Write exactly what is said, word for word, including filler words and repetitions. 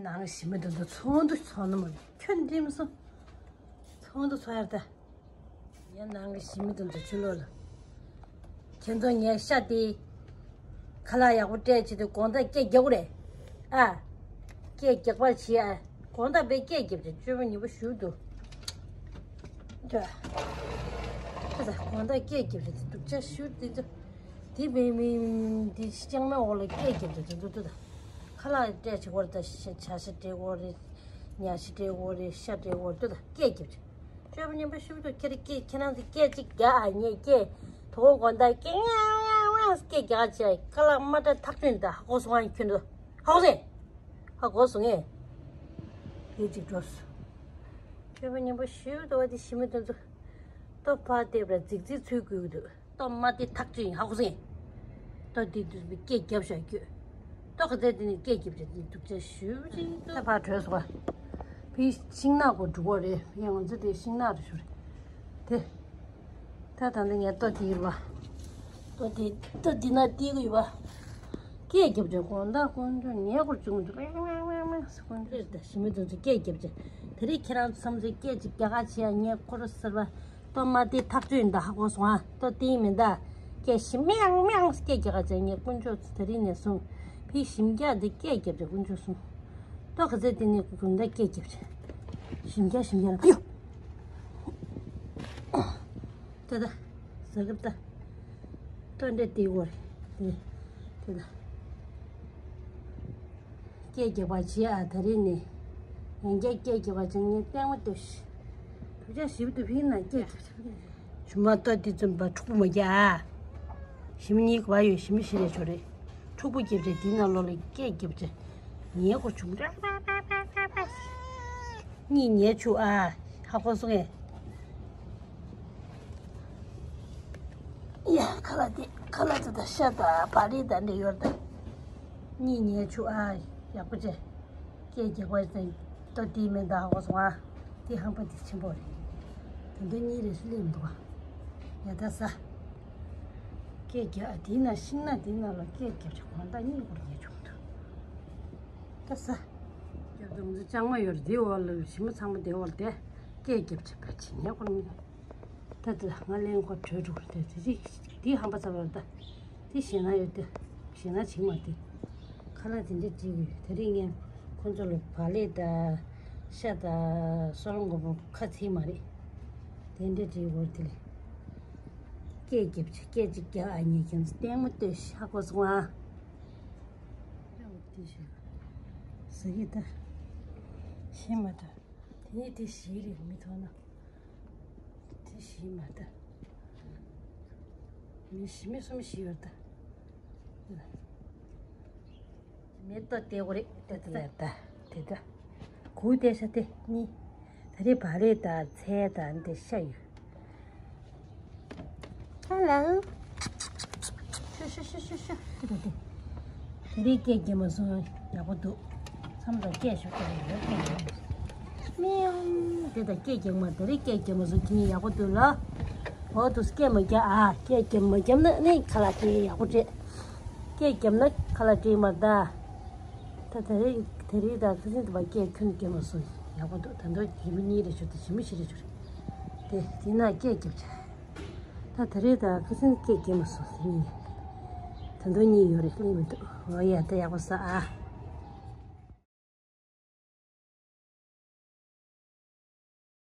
ནང་ཞི་མི་དེ་ཚོ་ཚོགས་འདུ་ཚོགས་ནི་མ་རེད། ཁྱོད་འགྲིམ་སོང་། ཚོགས་འདུ་ཚོགས་ཡར་ད། ཡང་ནང་གི་ཞི་མི་དེ་ཚོ་ཕྱི་ལོགས་ལ། ཁྱེད་ཚོ་ངའི་ཤ་དེ། ཁ་ལག་ཡག་པོ་སྤྲད་བྱེད་དུ་དགོང་དག་སྐད་རྒྱག་དགོས་རེད། ཨ། སྐད་རྒྱག་པར་བྱེད་ཨ། དགོང་དག་པའི་སྐད་རྒྱབ་ཅིག་སྤྱོད་པ་ཉིན་པ་ཞུ་འདུག་ཅོ། ཁ་ས་དགོང་དག་སྐད་རྒྱབ་ཅིག་སྡུག་ཅག་ཞུ་འདི་ཚོ། དེ་མི་མི་དེ་ལྕང་མའི་འོག་ལ་སྐད་རྒྱབ་ཅིག་འདུག་འདུག་ད། ཁ་ལག་སྤྲད་བྱེད་དགོས་རེད་ད། ཤ་ཤ་སྤྲད་དགོས་རེད། ཉ་ཤ་སྤྲད་དགོས་རེད། ཤ་སྤྲད་དགོས་རེད་འདུག་ད་སྐད་རྒྱབ་ཅིག་སྤྱོད་པ་ཉིན་པ་ཞུ་འདུག་ཁྱེད་རང་སྐད་ཁྱེད་རང་ཚོ་སྐད་ཅིག་རྒྱག་ཨ། ངས་སྐད། དོ་དགོང་དག་སྐད་ངའང་ངའང་ངའང་སྐད་རྒྱག་ཅིག་ཁ་ལག་མ་སྤྲད་ཐག་ཆོད་ད། ཧ་གོ་སོང་ཨ་ཁྱོད་འདུག་ཧ་གོ་སོང་ངས། ཧ་གོ་སོང་ངས། དེ་ཅིག་འགྲོ་སོང་། སྤྱོད་པ་ཉིན་པ་ཞུ་འདུག་བ་དེ་ཞི་མི་དེ་ཚོ། ལྟོ་ཕར་བལྟས་པ་ར་རྫིག་རྫིག་ཚུལ་དགོས་ཀྱི་འདུག་ལྟོ་མ་བལྟས་ཐག་ཆོད་ཡིན། ཧ་གོ་སོང་ངས། ལྟོ་དེ་དུས་སྐད་རྒྱབ་བཞག་ཁྱོད། ལྟོ་ག་ཚད་དེ་ནས་སྐད་རྒྱབ་བྱས་དེ་སྡུག་ཅག་ཞུ་རེད་འདུག་ད་ཕར་བྲོས་སོང་བ། ཕའི་ཤིང་ནགས་སྒོ་འགྲོ་གི་རེད། ཕའི་ང་ཚོ་དེ་ཤིང་ནགས་རེད་ཞུ་རེད། དེ། ད་ད་འདི་ངས་ལྟོ་དེ་ཡིན་པ། ལྟོ་དེ་ལྟོ་དེ་ན་བལྟས་གི་ཡོད་པ། སྐད་རྒྱབ་བྱས་དགོང་དག་དཀོན་མཆོག་ངའི་སྐོར་བྱུང་འདུག་ཝེང་ཝེང་ཝེང་ཝེང་ཟེར་དཀོན་མཆོག་ད་ཞི་མི་དེ་ཚོ་སྐད་རྒྱབ་བྱས། དེ་རིང་ཁྱེད་རང་ཚོ་བསམ་ཚུལ་སྐད་ཅིག་རྒྱག་ག་བྱས་ཡ། ངའི་འཁོར་ཟེར་བ། ལྟོ་མ་བལྟས་ཐག་ཆོད་ཡིན་ད། ཧ་གོ་སོང་ཨ། ལྟོ་བལྟས་མིན་ད། སྐད་ཞིམ་མིའང་མིའང་སྐད་རྒྱག་ག་བྱས། ངས་དཀོན་མཆོག་དེ་རིང་ནས་བཟུང་ཕའི་ཞིམ་རྒྱག་འདི་སྐད་རྒྱབ་བྱས་དཀོན་མཆོག་གསུམ། ལྟོ་ག་ཚད་དེ་ནས་དགོང་དག་སྐད་རྒྱབ་བྱས། ཞིམ་རྒྱག་ཞིམ་རྒྱག་ལ་ཕུ། ད་ད། ཟ་གི་ད། ལྟོ་འདྲ་དེ་གོ་རེད། དེ་ད། སྐད་རྒྱག་པ་བྱེད་ཨ། ད་རེས་ནས་ཡང་བསྐྱར་སྐད་རྒྱག་པ་བྱེད། ངས་ལྟད་མོ་ལྟོས་ཤིག་སྡུག་ཅག་ཞི་མི་དེ་ཕིན་ན་སྐད་རྒྱབ་བྱེད། ཆུ་མ་ལྟོ་དེ་ཙམ་པ་འཁྲུག་པོ་མ་རྒྱག་ཨ། ཞི་མི་གཉིས་ཀ་བ་ཡོད། ཞི་མི་ཞི་རེ་ཆོ་རེ། འཁྲུག་པོ་རྒྱབ་བྱས་དེ་ནང་ལོགས་ལ་སྐད་རྒྱབ་བྱས། ངའི་སྐོར་བྱུང་། གཉིད་ཉལ་བཅུག་ཨ། ཧ་གོ་སོང་ངས། ཡ། ཁ་ལག་དེ་ཁ་ལག་དེ་དང་ཤ་དང་བག་ལེབ་དང་འདྲ་ཡོད་རེད་ད། གཉིད་ཉལ་བཅུག་ཨ། ཡག་པོ་བྱས། སྐད་རྒྱག་པ་དང་ལྟོ་དེ་མིན་ད། ཧ་གོ་སོང་ཨ། དེ་ཧམ་པ་དེ་ཆེན་པོ་རེད། ད་དུང་གཉིད་རེ་སླེབས་མི་འདུག་ཨ། ཡ་ད་ཟ། སྐད་རྒྱག་ཨ། དེའི་ནང་ཤིང་ནགས་དེའི་ནང་ལ་སྐད་རྒྱབ་བྱས་དགོང་དག་གཉིད་སྐོར་ཉལ་བཅུག་འདུག་ད་ཟ། རྒྱབ་དུ་ང་ཚོ་ལྕང་མ་ཡོད་རེད། དེའི་འོག་ལ་ཞི་མི་ཚང་མ་དེའི་འོག་ལ་དེ་སྐད་རྒྱབ་བྱས་ཕར་ཕྱིན་ཉལ་ཁོ་རང་། ད་དེ་ང་གླེན་ཁོ་བྲོས་འགྲོ་གི་རེད། དེ་རིགས་དེའི་ཧམ་པ་ཚ་བ་རེད་ད། དེ་ཞེད་སྣང་ཡོད་དེ། ཞེད་སྣང་བྱེད་མ་དེ། ཁ་ལག་དེ་འདྲ་སྤྲད་གི་ཡོད། དེ་རིང་ངས་ཁོ་ཚོ་ལ་བག་ལེབ་དང་ཤ་དང་སོལ་རླུང་སྒོར་མོ་ཁ་ཚིག་མ་རེད། དེ་འདྲ་སྤྲད་གི་ཡོད། དེ་ལས་སྐད་རྒྱབ་བྱས། སྐད་ཅིག་རྒྱག་ཨ། ངས་ཁྱེད་ཚོ་ལྟད་མོ་ལྟོས་ཤིག་ཧ་གོ་སོང་ཨ། ཨོ་དེ་ཞིག་ཟ་གི་ད། ཤེས་མ་ཐུབ། དེ་ནས་དེ་བཞི་རེད། མི་མཐོང་ན། དེ་བཞི་མ་ད། མི་བཞི་མི་གསུམ་བཞི་ཡོད་ད། མེ་ཏོག་དེ་གོ་རེད། དེ་ད་ཡ་ད། དེ་ད། གུ་དེ་ཤ་དེ་གཉིས། ད་རེས་བག་ལེབ་དང་ཚལ་དང་འདི་ཤ་ཡོད། ཧ་ལོ། ཤུ་ཤུ་ཤུ་ཤུ་ཤུ། ཧི་ད་དེ། དེ་རིང་སྐད་རྒྱབ་མ་སོང་། ཡག་པོ་འདུག་མཚམས་དང་སྐད་ཤོར་གྱི་རེད། ཡོད་ཀྱང་ཡོད། མིའུ། དེ་དང་སྐད་རྒྱབ་མ། དེ་རིང་སྐད་རྒྱབ་མ་སོང་། ཁྱེད་གཉིས་ཡག་པོ་འདུག་ལ། འོ་འདུག་སྐད་མ་རྒྱག་ཨ། སྐད་རྒྱབ་མ་རྒྱབ་ན་ནི་ཁ་ལག་དེ་ཡག་པོ་སྤྲད། སྐད་རྒྱབ་ན་ཁ་ལག་སྤྲད་མ་ད། ད་དེ་རིང་དེ་རིང་དང་ཁ་སང་དུ་བ་སྐད་ཁྱོན་རྒྱབ་མ་སོང་། ཡག་པོ་འདུག་ད་དུང་ཞི་མི་གཉིས་རེ་ཤོར་དེ། ཞི་མི་བཞི་རེ་ཤོར་དེ། དེ་ན་སྐད་རྒྱབ་བྱས། ད་དེ་རིང་དང་ཁ་སང་སྐད་རྒྱབ་མ་སོང་། དེ་གཉིས། ད་དུང་གཉིས་ཡོད་རེད། སླེབས་མི་འདུག་འོ་ཡ། ད་ཡག་པོ་ཟ་ཨ།